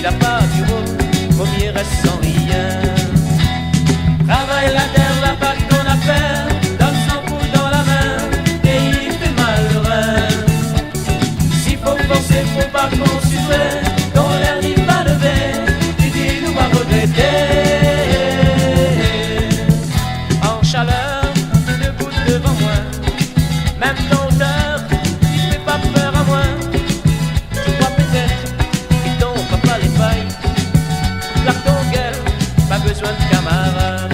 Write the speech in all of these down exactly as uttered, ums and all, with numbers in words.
Na pa biro, vo myé rès san rien. Travay la tèr, la pa ton afèr, donn san kou dan la min, é i fé mal lo rin. Si fo forsé, fo pa konsidéré, ton lèr li va lové, ti di nou va rogrété. An shalèr, ti debout dovan moin, mèm dan odèr, i fé pa pèr amoin. Ti kroi pétèt ke ton papa lé pay, plak ton guèl, pa bezoin de kamarad.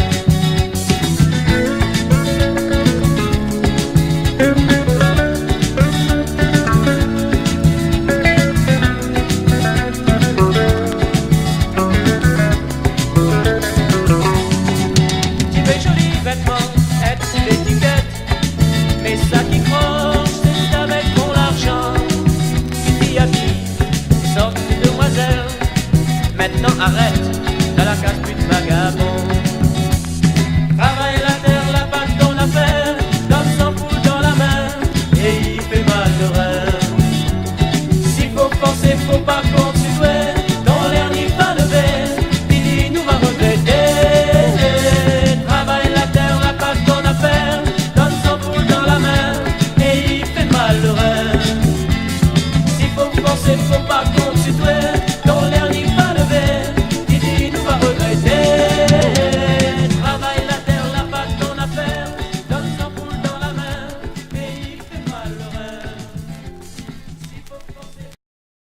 Ti vé zoli vètman, èt ti vé étikèt, mé sa ki krosh, sé avèk mon larzan. Ti di a fi, sort demwazèl, mintnan arèt, dan la kaz pit vagabon.